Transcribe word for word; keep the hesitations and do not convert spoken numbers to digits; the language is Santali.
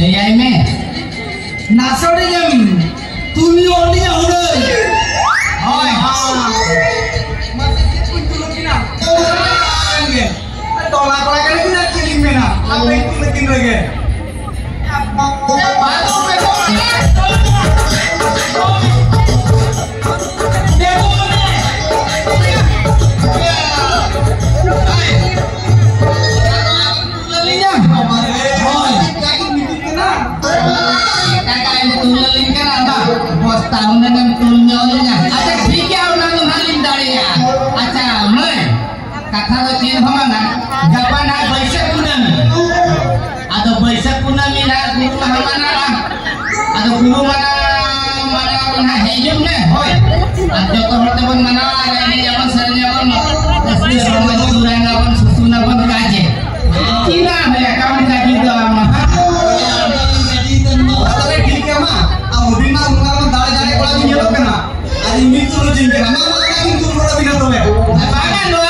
ᱮᱭᱟᱭ ᱢᱮ᱾ ᱱᱟᱥᱚᱲᱤᱧ ᱮᱢ ᱛᱩᱞ ᱧᱚᱜ ᱞᱤᱧᱟ ᱦᱩᱱᱟᱹᱝ᱾ ᱦᱳᱭ᱾ ᱢᱟᱥᱮ ᱪᱮᱫ ᱠᱚᱧ ᱛᱩᱞ ᱟᱹᱠᱤᱱᱟ? ᱴᱚᱞᱟ ᱠᱚᱲᱟ ᱠᱟᱱᱟ ᱠᱤᱱ ᱟᱨ ᱪᱮᱫ ᱞᱤᱧ ᱢᱮᱱᱟ? ᱟᱯᱮ ᱛᱩᱞ ᱟᱹᱠᱤᱱ ᱨᱮᱜᱮ᱾ ᱮᱴᱟᱜᱟᱜ ᱮᱢ ᱛᱩᱞ ᱟᱹᱞᱤᱧ ᱠᱟᱱᱟ ᱵᱟ? ᱵᱚᱥᱛᱟ ᱦᱩᱱᱟᱹᱝ ᱮᱢ ᱛᱩᱞ ᱧᱚᱜ ᱟᱹᱞᱤᱧᱟ᱾ ᱟᱪᱪᱷᱟ, ᱴᱷᱤᱠ ᱜᱮᱭᱟ, ᱚᱱᱟ ᱫᱚ ᱱᱟᱦᱟᱜ ᱞᱤᱧ ᱫᱟᱲᱮᱭᱟᱜᱼᱟ᱾ ᱟᱪᱪᱷᱟ, ᱢᱟᱹᱭ, ᱠᱟᱛᱷᱟ ᱫᱚ ᱪᱮᱫ ᱦᱚᱸ ᱵᱟᱝᱟ, ᱜᱟᱯᱟ ᱱᱟᱦᱟᱜ ᱵᱟᱹᱭᱥᱟᱹᱠᱷ ᱠᱩᱱᱟᱹᱢᱤ᱾ ᱟᱫᱚ ᱵᱟᱹᱭᱥᱟᱹᱠᱷ ᱠᱩᱱᱟᱹᱢᱤ ᱱᱟᱦᱟᱜ ᱜᱩᱨᱩ ᱢᱟᱦᱟ ᱢᱟᱱᱟᱣᱟ᱾ ᱟᱫᱚ ᱜᱩᱨᱩ ᱢᱟᱱᱟᱣ, ᱢᱟᱱᱟᱣ ᱱᱟᱦᱟᱜ ᱦᱤᱡᱩᱜ ᱢᱮ, ᱦᱳᱭ᱾ ᱟᱨ ᱡᱚᱛᱚ ᱦᱚᱲ ᱛᱮᱵᱚᱱ ᱢᱟᱱᱟᱣᱟ, ᱟᱨ ᱮᱱᱮᱡ ᱟᱵᱚᱱ, ᱥᱮᱨᱮᱧ ᱟᱵᱚᱱ, ᱨᱟᱹᱥᱠᱟᱹ ᱨᱚᱢᱚᱡᱽ ᱛᱩᱨᱟᱝ ᱟᱵᱚᱱ, ᱥᱩᱥᱩᱱ ᱟᱵᱚᱱ, ᱠᱟᱡᱮ᱾ ᱪᱮᱫᱟᱜ ᱦᱩᱭ ᱟᱠᱟᱱ ᱠᱟᱹᱡᱤ ᱫᱚ ᱟᱢ? ᱛᱚᱵᱮ ᱴᱷᱤᱠ ᱜᱮᱭᱟ, ᱢᱟ᱾ ᱟᱢ ᱦᱩᱰᱤᱧ ᱢᱟ ᱚᱱᱠᱟ ᱢᱟ ᱫᱟᱲᱮ ᱫᱟᱲᱮ ᱠᱚᱲᱟ ᱜᱮ ᱧᱮᱞᱚᱜ ᱠᱟᱱᱟ᱾ ᱟᱨ ᱤᱧ ᱢᱤᱫ ᱛᱩᱞ ᱨᱮ ᱡᱤᱝ ᱠᱟᱱᱟ᱾ ᱢᱟ, ᱢᱟ, ᱢᱟ, ᱤᱧ ᱛᱩᱞ ᱜᱚᱲᱚ ᱵᱤᱱᱟ ᱛᱚᱵᱮ᱾ ᱵᱟᱝᱟ, ᱱᱚᱣᱟ